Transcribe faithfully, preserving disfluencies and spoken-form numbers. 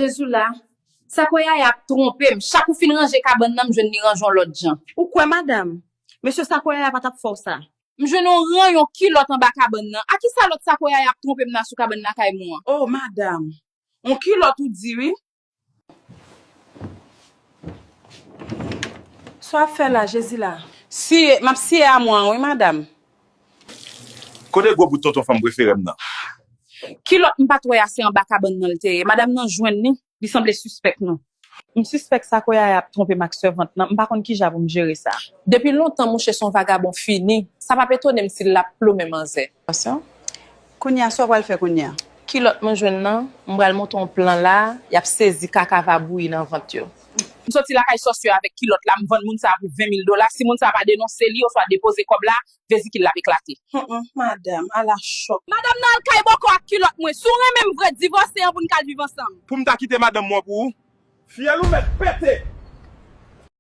Jezula, Sakoyaya ap twonpe m. Chak ou fin ranje kabann nan, m jwenn li ranje yon lòt jan. Ou kwè, madanm? Mesye Sakoyaya pa t ap fè w sa. M jwenn yon ranyon kilòt anba kabann nan. A ki sa lòt Sakoyaya ap twonpe m nan sou kabann lakay mwen an? Oh, madanm. Yon kilòt ou di, wi. Sa w ap fè la, Jezila? Siye, m ap siye amwa an, wi, madanm. Kote gwo bout tonton fanm prefere m nan? Kilòt m pa t wè a, se anba kabann nan l te ye. Madanm nan jwenn li, li sanble sispèk nou. M sispèk Sakoyaya ap twonpe m ak sèvant nan, m pa konn ki jan pou m jere sa. Depi lontan mouche se yon vagabon fini, sa p ap etone m si l ap plonmen manzè. Atensyon. Kounye a, sa w pral fè kounye a? Kilòt mwen jwenn nan, m pral monte yon plan la, y ap sezi kaka va bouyi nan vant yo. M soti lakay sòsyè avèk kilòt la, m vann moun sa a pou ven mil dola. Si moun sa a pa denonse li oswa depoze kòb la, vezikil l ap eklate. Hum, hum, madanm, ala chòk. Madanm nan al kay bòkò ak kilòt mwen. Si w renmen m vre, divòse an pou n k al viv ansanm. Pou m ta kite madanm mwen pou ou? Fyèl ou mèt pete!